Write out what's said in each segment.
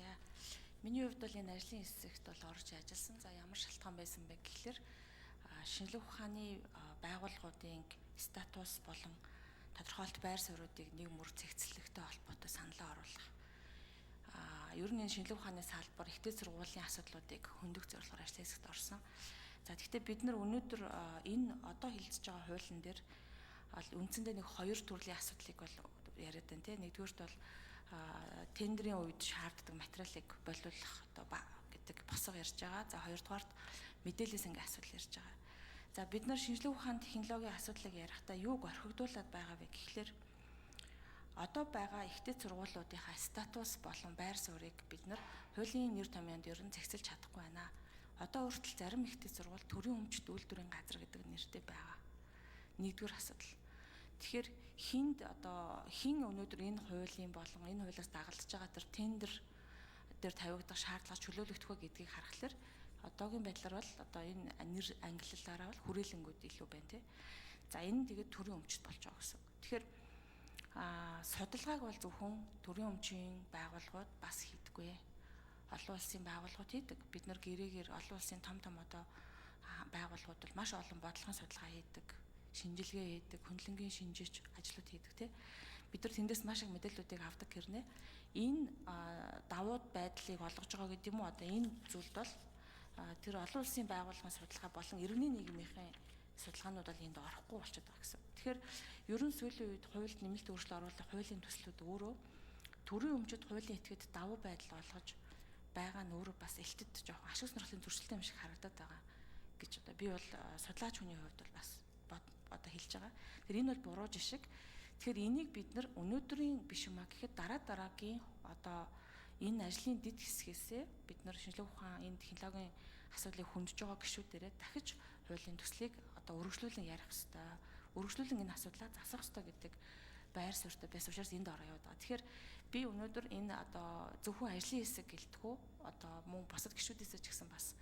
асууя. Миний хувьд бол энэ ажлын хэсэгт бол орж ажилласан. За, ямар шалтгаан байсан бэ гэхлээр шинжлэх ухааны байгууллагуудын статус болон тодорхойлт байр суурьуудыг нэг мөр зэгцлэхтэй холбоотой саналаа оруулах. Ер нь энэ шинжлэх ухааны салбар, их сургуулийн асуудлуудыг хөндөх зорилгоор ажлын хэсэгт орсон. За, тэгэхдээ бид нар өнөөдөр энэ одоо хэлэлцэж байгаа хуулийн дээр бол үндсэндээ нэг хоёр төрлийн асуудлыг бол яриад байна, тийм. Нэгдүгээрт бол тендерийн үед шаарддаг материалыг болиулах одоо гэдэг босго ярьж байгаа. За, хоёрдугаарт мэдээллийн сангийн асуудал ярьж байгаа. За, бид нар шинжлэх ухааны технологийн асуудлыг ярихдаа юуг орхигдуулаад байгаа вэ гэхлээр одоо байгаа их дээд сургуулиудынхаа статус болон байр суурийг бид нар хуулийн нэр томьёонд ер нь зэгцэлж чадахгүй байна. Одоо хүртэл зарим их дээд сургууль төрийн өмчт үйлдвэрийн газар гэдэг нэртэй байгаа. Нэгдүгээр асуудал. Тэгэхээр хүнд одоо хэн өнөөдөр энэ хуулийн болон энэ хуулиас дагалдаж байгаа тэр тендер дээр тавигдах шаардлага чөлөөлөгдөх вэ гэдгийг харахаар одоогийн байдлаар бол одоо энэ нэр ангиллалаараа бол хүрээлэнгүүд илүү байна, тий. За, энэ тэгээд төрийн өмчт болж байгаа гэсэн. Тэгэхээр судалгааг бол зөвхөн төрийн өмчийн байгууллагууд бас хийдэггүй. Олон улсын байгууллагууд хийдэг. Бид нар гэрээгээр олон улсын том том одоо байгууллагууд бол маш олон бодлогын судалгаа хийдэг, шинжилгээ хийдэг, хөндлөнгийн шинжээч ажлууд хийдэг, тий. Бид нар тэндээс маш их мэдээллүүдийг авдаг хэрнээ энэ давууд байдлыг олгож байгаа гэдэг юм уу, одоо энэ зүйлд бол тэр олон улсын байгууллагын судалгаа болон иргэний нийгмийнхээ судалгаанууд бол энд орохгүй болчиход байгаа гэсэн. Тэгэхээр ерөн сүүлийн үед хуульд нэмэлт өөрчлөлт оруулах хуулийн төслүүд өөрөө төрийн өмчөд хуулийн этгэд давуу байдал олгож байгаа нь өөрөө бас элтэд жоохон ашиг сонирхлын зөрчилтэй юм шиг харагдаад байгаа гэж одоо би бол судлаач хүний хувьд бол бас одоо хэлж байгаа. Тэгэхээр энэ бол буруу жишг. Тэгэхээр энийг бид нар өнөөдрийн биш юм а гэхэд дараа дараагийн одоо энэ ажлын дэд хэсгээсээ бид нар шинжлэх ухаан, энэ технологийн асуудлыг хөндөж байгаа гишүүдэрээ дахиж хуулийн төслийг одоо өргөжлүүлэн ярих ёстой. Өргөжлүүлэн энэ асуудлаа засах ёстой гэдэг байр суурьтай байсан учраас энд ороо яваад байгаа. Тэгэхээр би өнөөдөр энэ одоо зөвхөн ажлын хэсэг гэлтгүү, одоо мөн бусад гишүүдээсээ ч гэсэн бас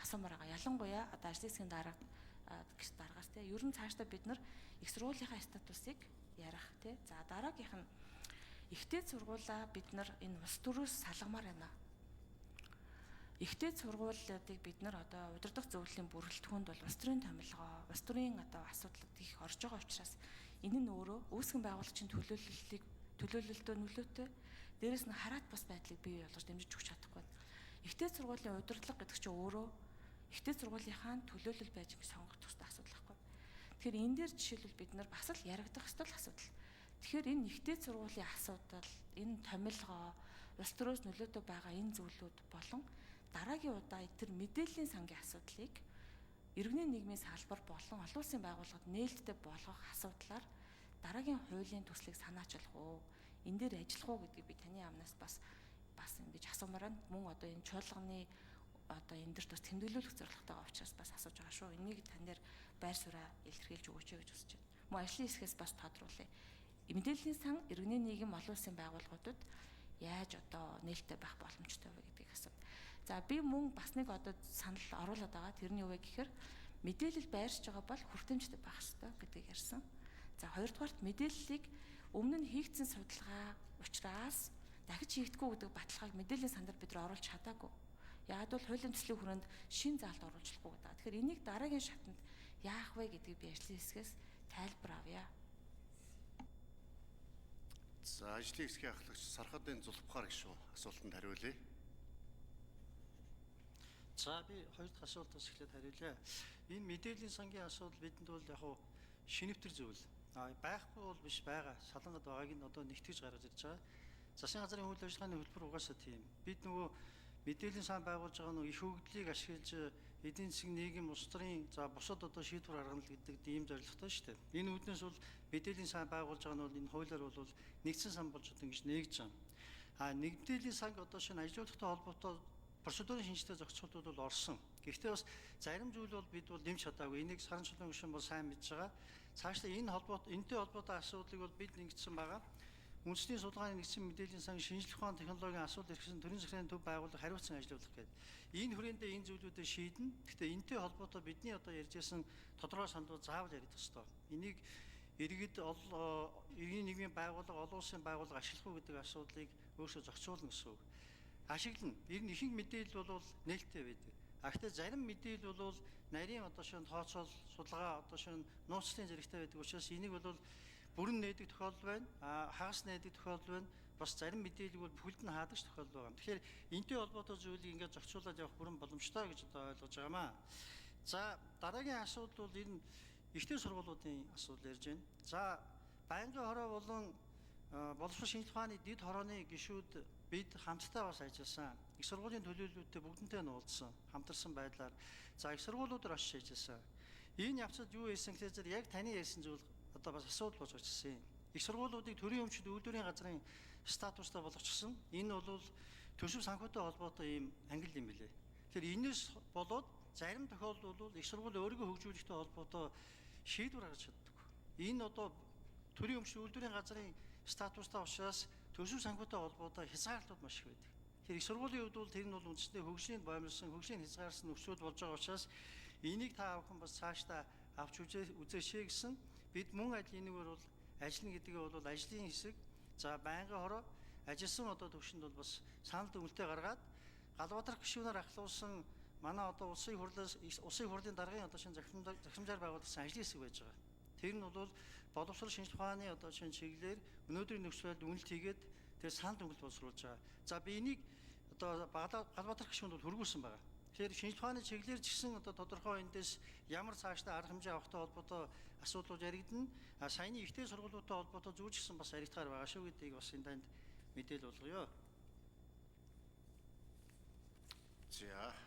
асуумаар байгаа. Ялангуяа одоо ажлын хэсгийн дараа гэж дараагаас, те, ер нь цаашдаа бид нар их сургуулийнхаа статусыг ярих, те. За, дараагийнх нь их дээд сургуулаа бид нар энэ улс төрөөс салгамаар байна. Их дээд сургуулиудыг бид нар одоо удирдах зөвлөлийн бүрэлдэхүүнд бол улс төрийн томилгоо, улс төрийн одоо асуудлууд их орж байгаа учраас энэ нь өөрөө үүсгэн байгуулагчийн төлөөлөлтөө нөлөөтэй. Дээрэс нь хараат бус байдлыг бий болгож дэмжиж өгч чадахгүй. Их дээд сургуулийн удирдлага гэдэг чинь өөрөө их дээд сургуулийнхаа төлөөлөл байж ингэ сонгох ёстой асуудал байхгүй. Тэгэхээр энэ дээр жишээлбэл бид нар бас л яригдах ёстой л асуудал. Тэгэхээр энэ их дээд сургуулийн асуудал, энэ томилгоо, улс төрөөс нөлөөтэй байгаа энэ зүйлүүд болон дараагийн удаа тэр мэдээллийн сангийн асуудлыг иргэний нийгмийн салбар болон олон улсын байгууллагад нээлттэй болгох асуудлаар дараагийн хуулийн төслийг санаачлах уу? Энэ дээр ажиллах уу гэдгийг би таны амнаас бас ингэж асуумаар байна. Мөн одоо энэ чуулганы одоо энэ дэрт бас тэмдэглүүлэх зорилготойгоо учраас бас асууж байгаа шүү. Энийг тань дээр байр сууриа илэрхийлж өгөөч гэж хүсэж байна. Мөн ажлын хэсгээс бас тодруулъя. Мэдээллийн сан, иргэний нийгэм, олон улсын байгууллагуудад яаж одоо нээлттэй байх боломжтой вэ гэдгийг асуув. За, би мөн бас нэг одоо санал оруулаад байгаа. Тэрний юу вэ гэхээр мэдээлэл байршиж байгаа бол хүртээмжтэй байх ёстой гэдгийг ярьсан. За, хоёрдугаарт мэдээллийг өмнө нь хийгдсэн судалгаа учраас дахиж хийгдэхгүй гэдэг баталгааг мэдээллийн сандар бид нар оруулж чадаагүй. Яг бол хуулийн төслийн хүрээнд шин заалт оруулж болохгүй гэдэг. Тэгэхээр энийг дараагийн шатанд яах вэ гэдгийг би ажлын хэсгээс тайлбар авъя. За, ажлын хэсгийн ахлагч Сархадын Зулфхар гишүүн асуултанд хариулъя. За, би хоёр дахь асуултаас эхлээд хариулъя. Энэ мэдээллийн сангийн асуудал бидэнд бол яг хуу шинэвтер зүйл. Байхгүй бол биш, байгаа. Салангад байгааг нь одоо нэгтгэж гаргаж ирж байгаа. Засгийн газрын үйл ажиллагааны хөтөлбөр угаасаа тийм. Бид нөгөө мэдээллийн сан байгуулж байгаа нөгөө их өгдлийг ашиглаж эдийн засгийн, нийгэм, улс төрийн, за бусад одоо шийдвэр гаргана гэдэг ийм зорилготой шүү дээ. Энэ үүднээс бол мэдээллийн сан байгуулж байгаа нь бол энэ хуулиар бол нэгдсэн сан болж одоо ингэж нээгдэж байгаа. Мэдээллийн санг одоо шинэ ажилуулгатай холбоотой процедурын шинжтэй зохицуултууд бол орсон. Гэхдээ бас зарим зүйл бол бид бол нэмж чадаагүй. Энийг саран чулуун гишүүн бол сайн мэдж байгаа. Цаашдаа энэ холбоот, энэтэй холбоотой асуудлыг бол бид нэгдсэн байгаа. Үндэсний судалгааны нэгдсэн мэдээллийн сан, шинжлэх ухааны технологийн асуудал эрхэлсэн төрийн захиргааны төв байгууллага хариуцсан ажиллуулах гэдэг. Энэ хүрээндээ энэ зүйлүүдээ шийднэ. Гэхдээ энэтэй холбоотой бидний одоо ярьж байсан тодорхой саналууд заавал яригдах ёстой. Энийг иргэд, иргэний нийгмийн байгууллага, олон улсын байгууллага ашиглах уу гэдэг асуудлыг өөрсдөө зохицуулна гэсэн үг. Ашиглана. Ер нь ихэнх мэдээлэл бол нээлттэй байдаг. А гэхдээ зарим мэдээлэл бол нарийн одоо шин тооцоол, судалгаа одоо шин нууцлалын зэрэгтэй байдаг учраас энийг бол бүрэн нээдэг тохиолдол байна. А хагас нээдэг тохиолдол байна. Бас зарим мэдээллийг бол бүхэлд нь хаадаг тохиолдол байгаа юм. Тэгэхээр энэтэй холбоотой зүйлийг ингээд зохицуулаад явах бүрэн боломжтой гэж одоо ойлгож байгаамаа. За, дараагийн асуудал бол энэ ихтэй сургуулиудын асуудал ярьж байна. За, байнгын хороо болон боловсрол шинжилгээ ухааны дэд хорооны гишүүд бид хамтдаа бас ажилласан. Их сургуулийн төлөөллүүдтэй бүгдэнтэй нь уулзсан. Хамтарсан байдлаар за их сургуулиудаар очиж ажилласан. Энэ явцад юу хийсэн гэхээр яг таны ярьсан зүйл одоо бас асуудал болж очсон юм. Их сургуулиудыг төрийн өмчт үйлдвэрийн газрын статустай болгочихсон. Энэ бол төсөв санхүүтэй холбоотой ийм ангил юм билээ. Тэгэхээр энэс болоод зарим тохиолдолд бол их сургууль өөрийгөө хөгжүүлэхтэй холбоотой шийдвэр гаргаж чаддаг. Энэ одоо төрийн өмчт үйлдвэрийн газрын статустай учраас төсөв санхүүтэй холбоотой хязгаарлалтууд маш их байдаг. Тэгэхээр их сургуулийн хувьд бол тэр нь бол үндсэндээ хөгжлийн боомлсон, хөгжлийн хязгаарсан нөхцөл болж байгаа учраас энийг та бүхэн бас цаашдаа авч үзээшээ гэсэн. Бид мөн адил энэгээр бол ажиллана гэдгээ бол ажлын хэсэг за байнгын хороо ажилласан одоо төвшөнд бол бас санал дүгнэлтээ гаргаад Галбаатар гишүүнээр ахлуулсан манай одоо улсын хурлаас улсын хурлын даргын одоо шинэ захирамжаар байгуулагдсан ажлын хэсэг байж байгаа. Тэр нь бол боловсрол шинжилгээ ухааны одоо шинэ чиглэлээр өнөөдрийн нөхцөл байдал үнэлт хийгээд тэр санал дүгнэлт боловсруулж байгаа. За, би энийг одоо Галбаатар гишүүнд бол хөргүүлсэн байгаа. Тэгэхээр шинжилгээ ухааны чиглэлээр ч гэсэн одоо тодорхой эндээс ямар цаашдаа арга хэмжээ авахтай холбоотой асуудлууд яригдана. А саяны ихтэй сургуулиудтай холбоотой зүйл ч гэсэн бас яригдахаар байгаа шүү гэдгийг бас энэ танд мэдээлэл болгоё. За.